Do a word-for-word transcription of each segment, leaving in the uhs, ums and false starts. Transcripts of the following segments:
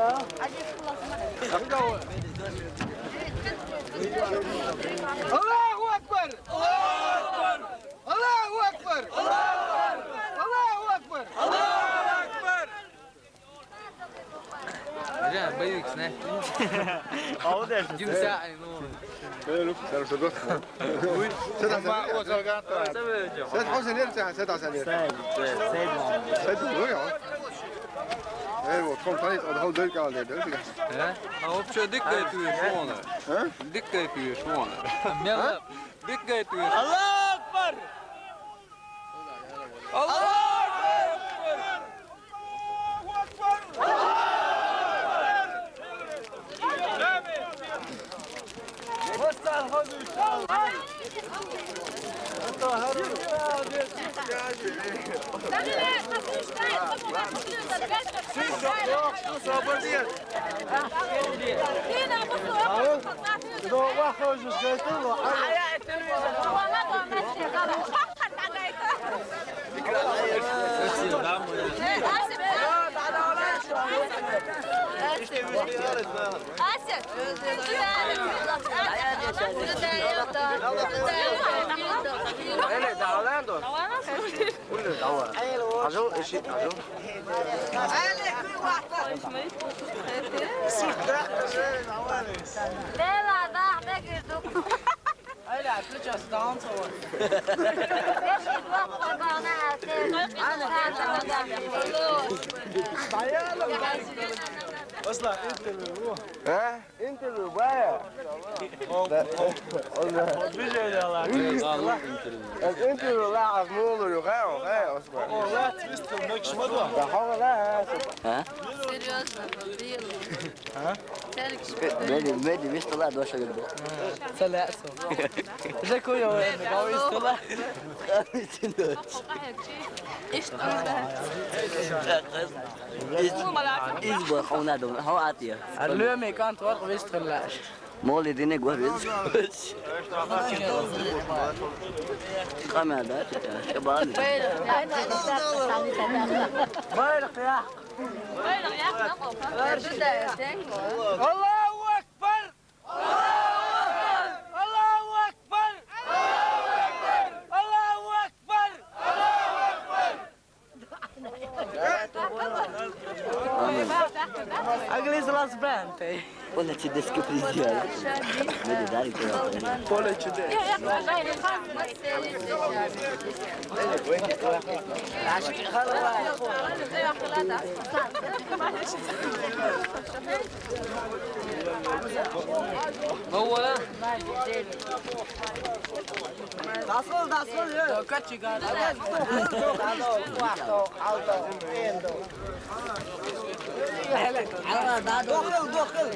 Аллаху акбар! Аллаху акбар! Аллаху акбар! Аллаху акбар! Жа, боевик, не? Алда. Гимса, ай, ну. Sen hoş geldin. Sen hoş geldin. Sen hoş geldin. Sen hoş geldin. Ey, o kom tanıyız, o da hol dönük aldı, dönük. He? Ha, вообще, dikkat et, şu onlar. He? Dikkat et, şu onlar. Merhaba. Dikkat et. Allahu Ekber! Allahu Ekber! Siz çok, yok, siz sabır diye. Öyle dağılan da. Öyle dağılan. Acı, eşi, acı. Bela, bak, ne girdik. Öyle, just dance or. Asla, interview bu. He? Interview, baya. Bir şey diyorlar. Interview, la, az ne olur yok, ha, o, ha, Osman. Ola, twist, ne kişi var da? Ya, hava la, ha. He? Серьёзно, real. He? Medi, medi, viste lá, dois chegando. Seleção. Já que eu ia, né? Qual isso lá? Isto. Isto, isto, bom, não dá, não, não há tia. Allora, mi canto, viste là. Moli di negua, viste. Kamera, şebali. Bayrak ya. Allahu Ekber! Allahu Ekber! Allahu Ekber! Agli slas bente. Poi ci descopri. Vedi, dai, però. Poi ci descopri. Dasıl, dasıl, yürü. Kaç çıkar? Dokul, dokul.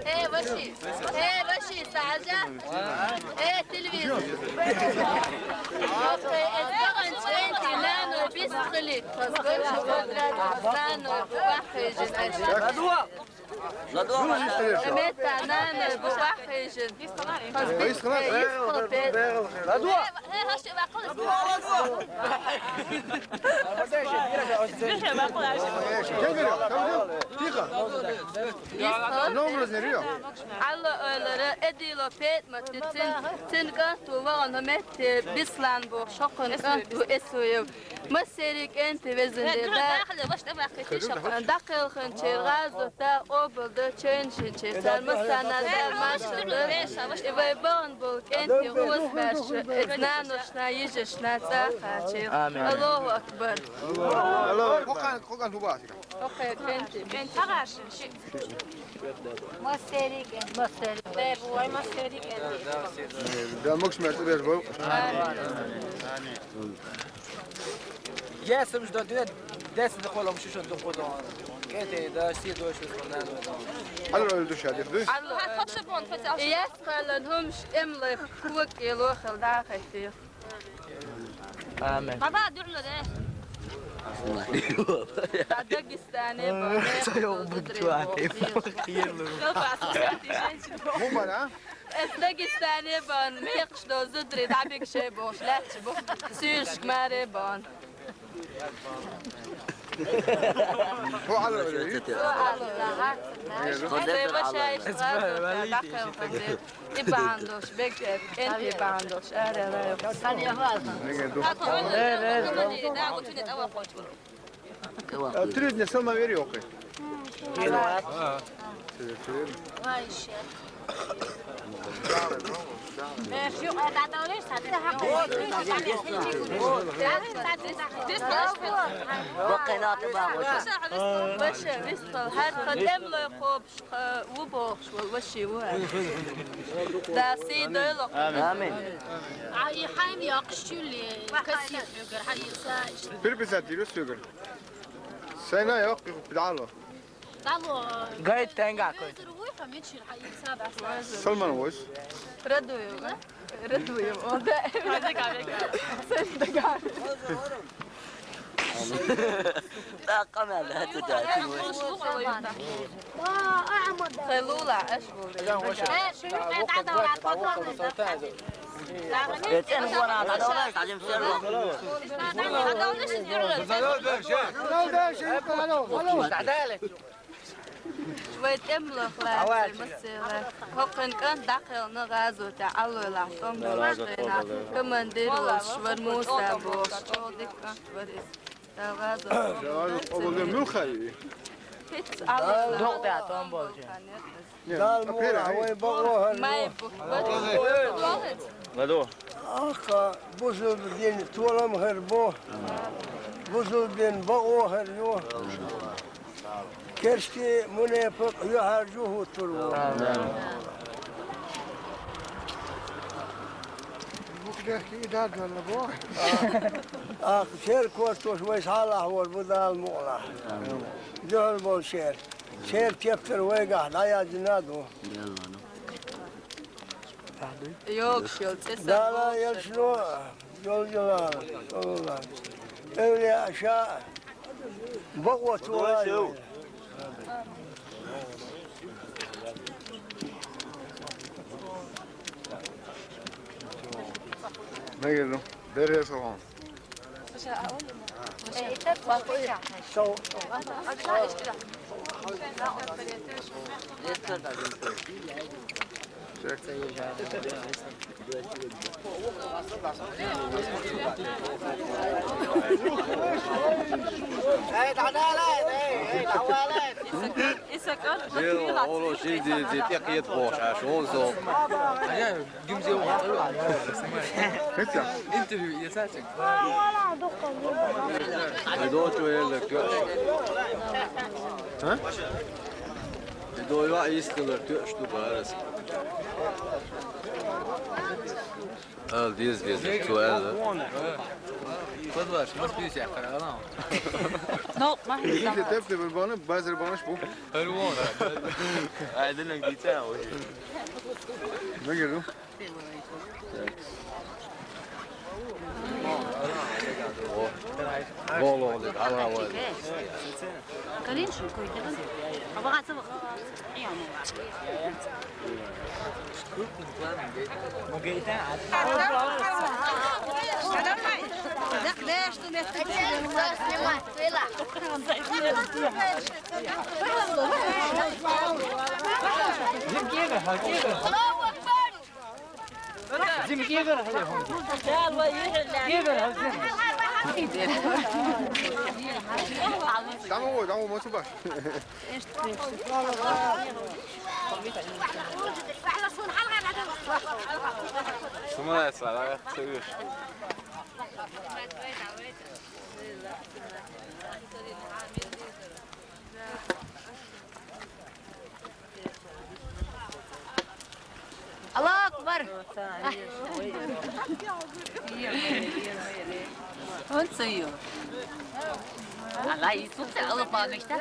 He, başı. He, başı, sadece. He, televizor. Yok, e, ezberin çenti, nano, biskülit. Nano, bu bakıcın. Meta, nano, bu bakıcın. He, he, haşe, bakıcın. Тихо. Новобразный район. Алла ойлары эдило петмат цин цин канту ваган мет бислан бу шокон канту эсуев. Масери кенти везенде да. Дакыл хын чергазу да обылды чен шин чесар масана да машылды. Ивай бон бул кенти гус баш. Эзнанушна, ижешна, цаха чир. Амин. Аллаху Акбар. Алло, кокан, кокан тубасика. Окей, кенти. Кенти. Агашин, ши. Мастериген. Мастериген. Бе, буай мастериген. Да, мокс мертебеш бу. Амин. Амин. Я сам жду, десять холом шишо до ходо. Кенти, да, си дойш, да, да. Алло, душа, дыр. Алло, хошо бон, фатал. Я скалан хумш эмлай кук ило хилда хати. Амин. Баба, дюрло де. Дагестане бон. Сайо букчуате. Мубара. Эс Дагестане бон. Мекш до зудри дабик ше бош лач бо. Сюш маре бон. Хьо Ӏалла вале? Хьо Ӏалла вале? Хьо дердер Ӏалла вале? Ибандош, бек, э, кӀентӀ ибандош, ара, ара. Э, три дня сама вери, окей. Баша, вистхал, гьар хадем лой хъоб. Ха, ву бохуш вал, ваши ву. Да, сий дойло. Амин. А, и хайм якъ шули, касир хӀугар, хӀа, иса. Приписать диру хӀугар. Сайна якъ пидало. Дало. Гайд тенга кой. Зур вуй, хамин шир, хӀа, иса баса. Салман войс. Радуева. Радуев, о, да. Хадига, хадига. Сен дага. ТӀаккха мел хӀетта даьлчи вай. Хелула, аш вули. Э, шуьйра кьяда вара, кьяда вара. Э, цӀен вара, кьяда вара, кьяда вара. Вай тӀемалах лаьцна масала. ХӀокхуьн кӀант дӀакхелхина гӀазоте Ӏаллойла, тӀом болуш хенахь, командир волуш вара Муса бохуш, чӀогӀа дика кӀант вара иза. Дала гӀазот лойла. Муьлха ю? ХӀинца Ӏаллойла. Докъа тӀехь тӀом болчу. Дала мукъ лахь, вай бакъо хӀара ю. Май бу. Ладо. Ахка бусулба дин толам хир бу. Бусулба дин бакъо хир ю. Керсте мунепакъ юьхьӀаьржа хӀуттур ву. Букдехки и дадвала бу. Ахка шер кортош вай схьалахь вар бу Дала мукъ лахь. Дуьхьал болу шер. Шер тептар вайгахь дӀаяздина а ду. Йогуш йолу цӀе Дала елчано, йолчалла, йолчалла. Эвлияъ ша бакъо толай. Мегар ду, бере сохьон. Дела, оло шин ди, ди тӀекхета бохуш, аш вон со. Гимзе вахалу. ХӀета? Интервью яцача. Видео чу елла кё. А? Видео ва истинлар тоьаш ду барас. Ала деза, деза, цо аьлла. Подваш, мас бийса яхара, ала. Ну, ма. Иши тепте бана, базар банаш бу. Хар вон. Ай, динак дица, ой. Мегар ду. О. Болу, ала, ала. Карин шу кой кедан. Абагатса бах. Аллаху акбар! Тамагой, тамагой, мацу баш. Сумалай сара, сыгыш. Аллаху акбар! Он цаю. Алла Иисус алла памятьта.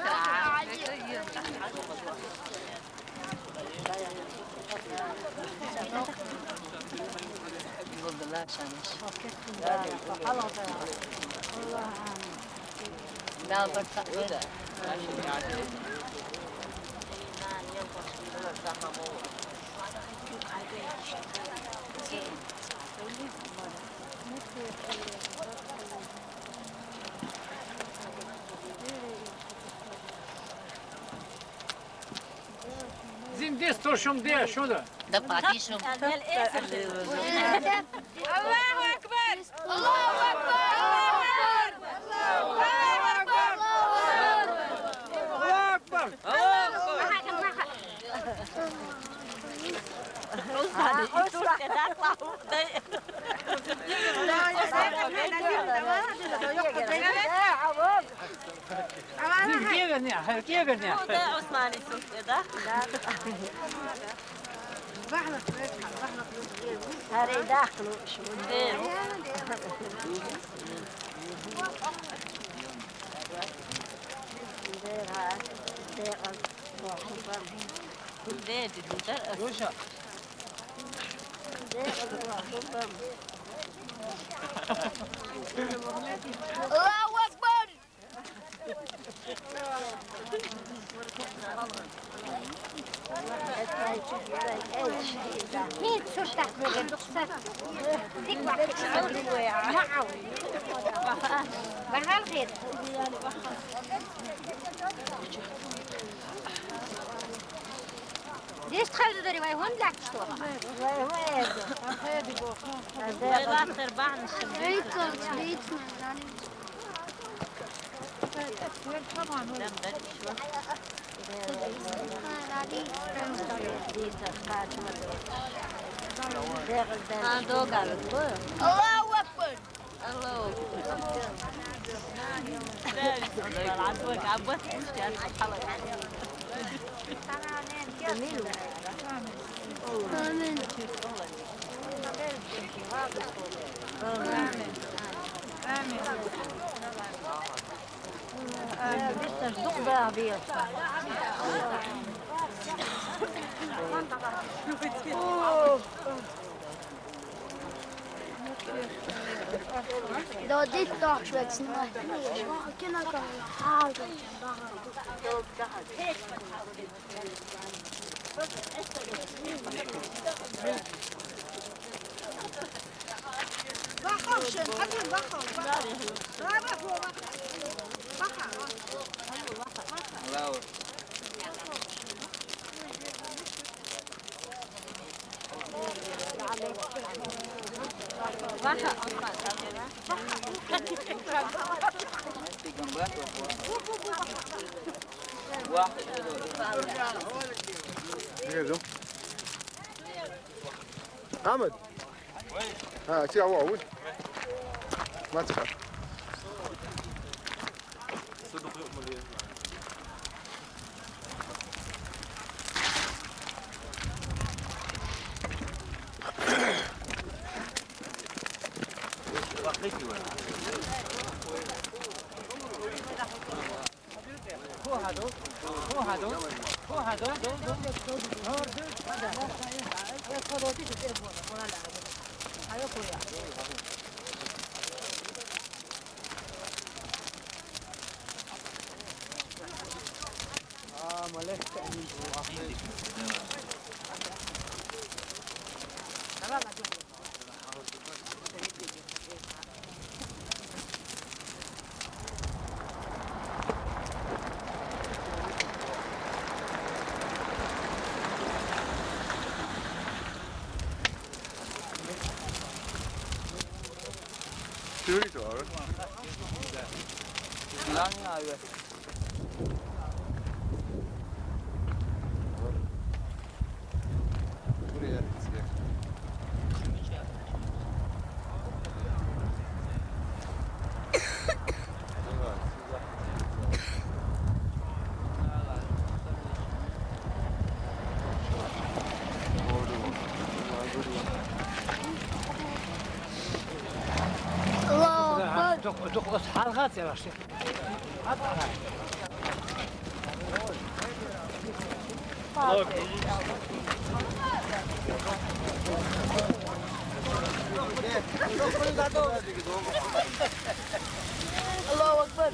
Dur, şunu diye, şunu. Da pati şunu. Allahu Ekber! Allahu Ekber! Allahu Ekber! Gel gel ne? Gel gel ne? Bu da Osman'ın sözü de. Her daxil şu. Değil. Değil ha. Değil. Değil. Allahu Ekber! Hiç sürtük böyle yoksa. Dik vakit. Maal. Bahar git. Здесь тхай дори вай хун лак что. Вай вахтар бан шим. Эй, то, видно, да. Аллаху акбар. Аллаху акбар. Амин. Додит тохшвет снимай. احمد. ها، شي هو اول. ما تخاف. Sürücü var. Lan ya. Allahu Ekber. Çok, çok az halka yavaş. Allahu Ekber.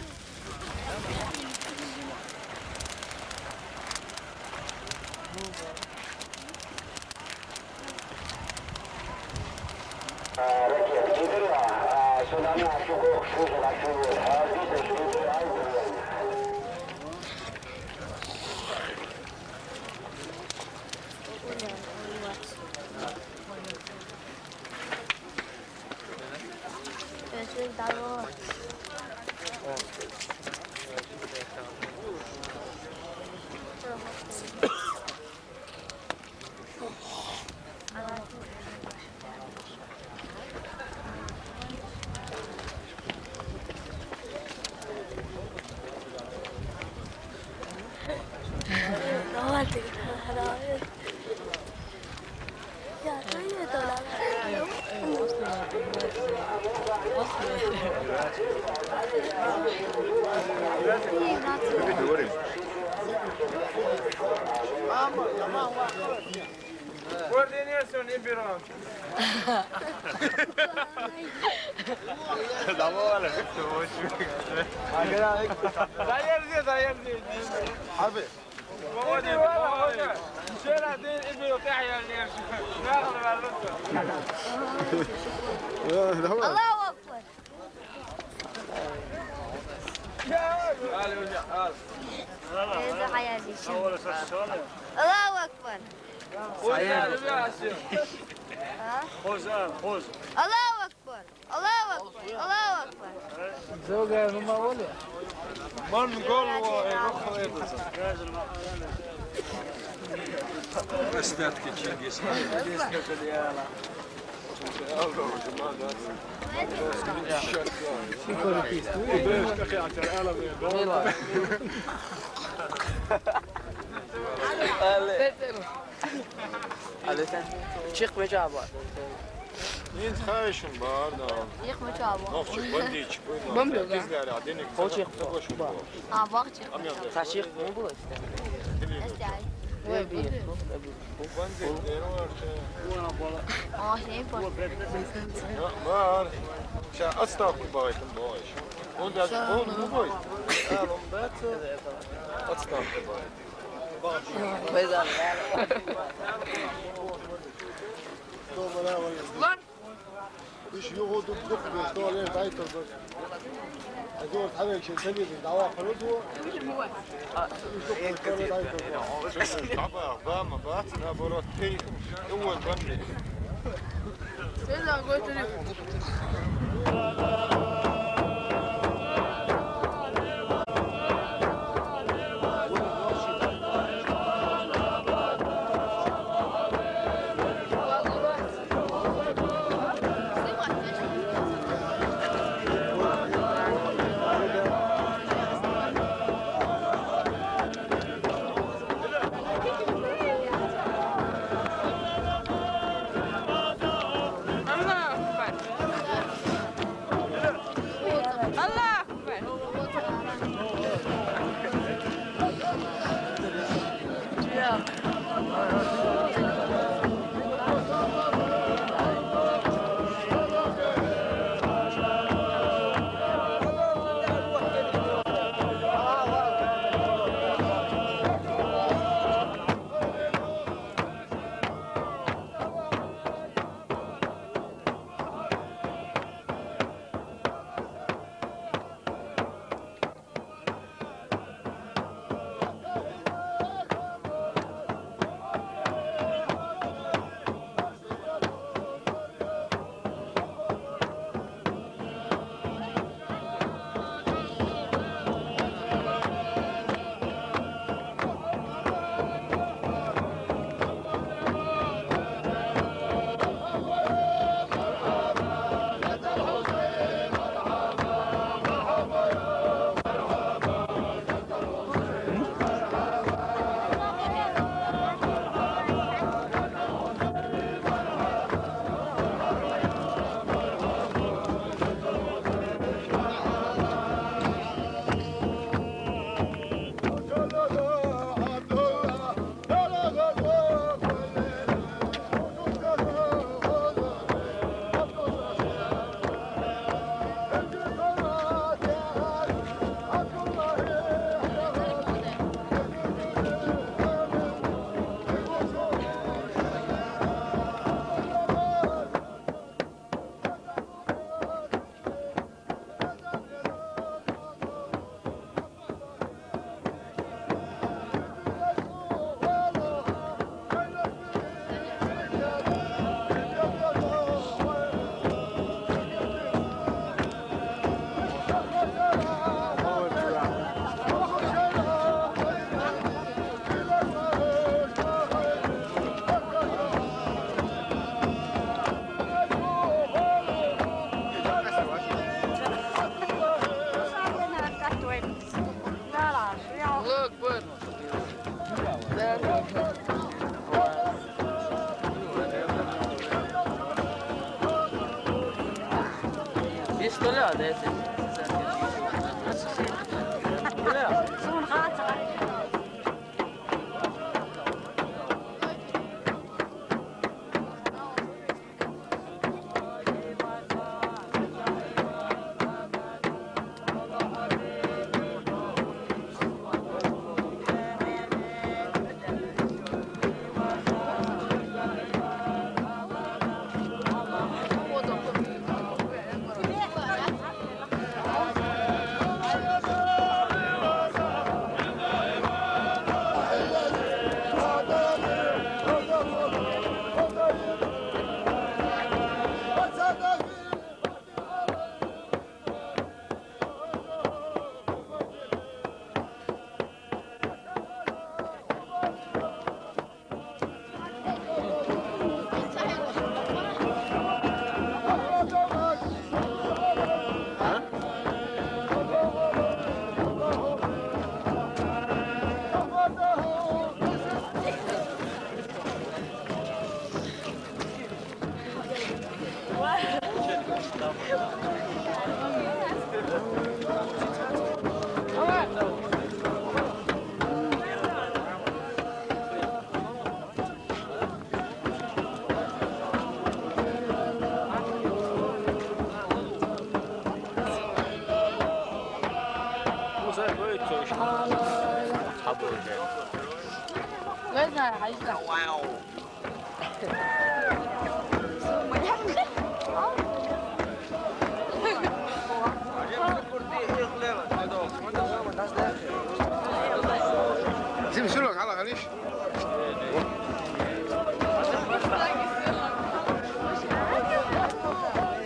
Coordination, Ibram. Dá uma hora, muito bom. Dá aí, Zé, dá aí, Zé. Abi. Gel hadi, Ibram, Ibram, Ibram. Allahu Akbar. Allahu Akbar. Allahu Akbar. Allahu Akbar. Allahu Akbar. Zauga numa olha. Mano, gol, Respect que tinha isso. Çık be abi. Niye çıkıyorsun bağırda? Çık be abi. Yok, çık, ben de çık. Ben de. Biz de ara, denek. O çık. Boş ver. Ha, bak çık. Sen çık, ne bu işte? Nasıl yani? Böyle bir yer. Aa, şey var. Var. Sen asla kurbağa ettin bu iş. Onda bu bu boy. Tamam, ben asla kurbağa ettim. Pois é. Lan. Iş yok oldu, yok. Doğru, evet, ayıp oldu. Hadi orta ver, şey, sen yedin, dava kuruldu. Baba, baba, bak, ne bu rot, ey, ey, ey, ey. Sen de götürüp. Что ли, да, если? Зим шулун, хала, ханиш.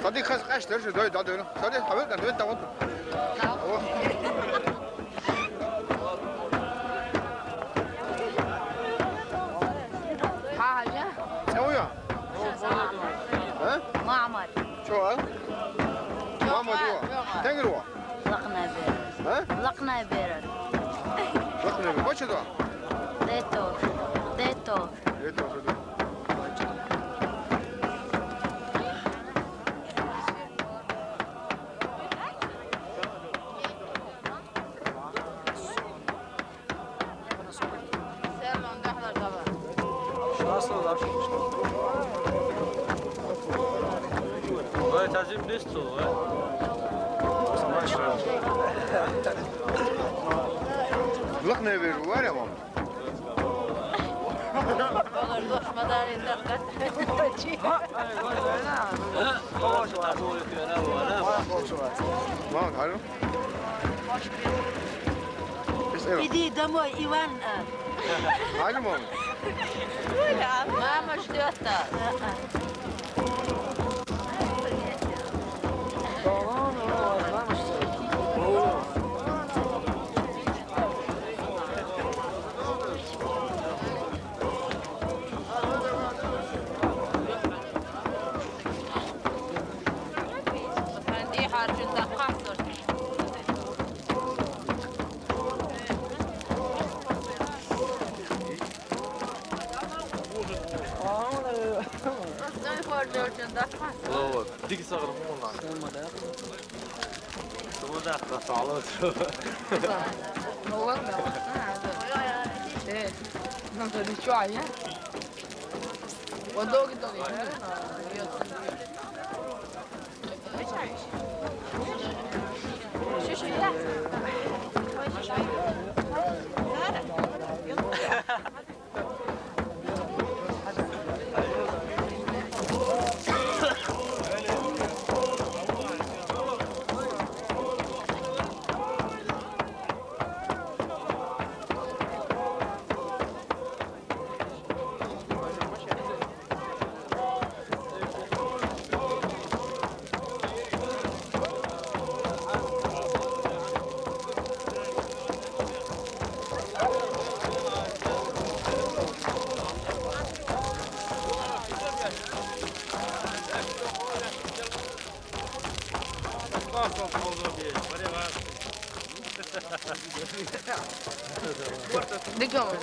Садик, хас, къаш, дер, шу, дой, да, дой. Садик, хавел, да, дой, да, вот. О. Хажа? Се уя? А? Мамад. Чо, а? Мамад уа. Тенгри уа. Лакна бер. А? Лакна бер. Лакна бер. Хоче да? Дето. Дето. Дето, дето. Şurası da var. Vay, tazim disto, vay. Lak ne verir var ya, mam. Olur, boş madalya takar. Mam, hallo? Bis immer. Иди домой, Иван. Hallo, mam. Мама ждёт. Фанди харжында къасыр. Ой, харжында къасыр. Ой, дик сагыр муна. Сумуда хата салат. Э, надо ничего, а я? Вот долго, долго. Digamos.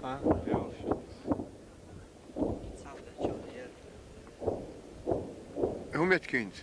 Ha? Yavaş. Hum etkinci.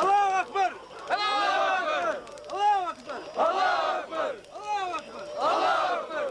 Allahu Ekber! Allahu Ekber! Allahu Ekber!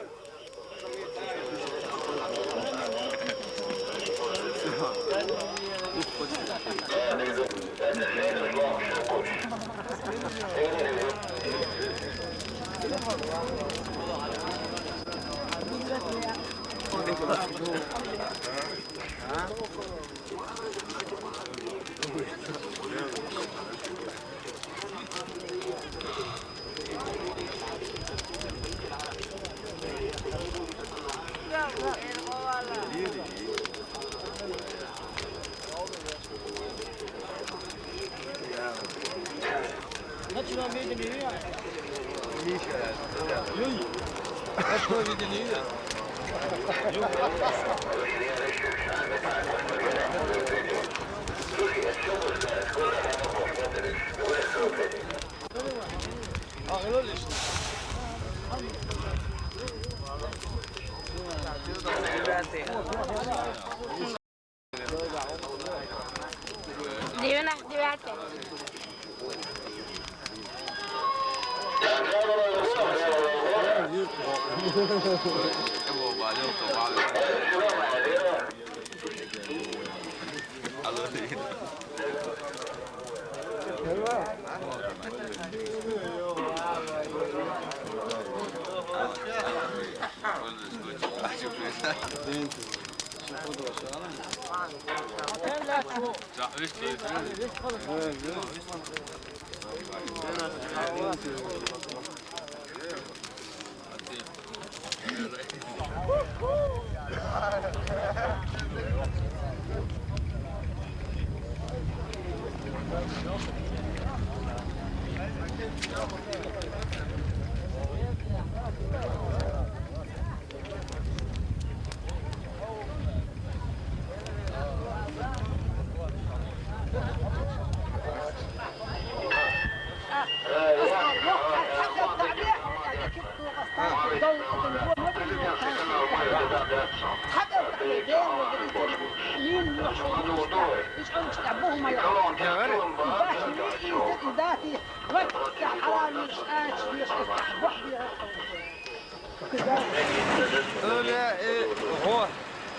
Öyle, e, ruh.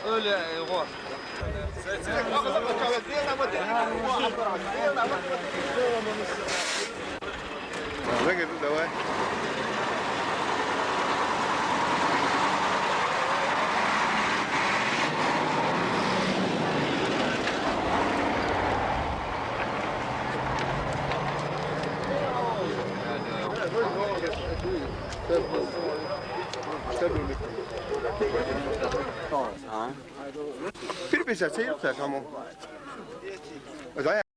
Öyle, e, ruh. Давай, говорю, давай. Pir bisa seyir ta kamo.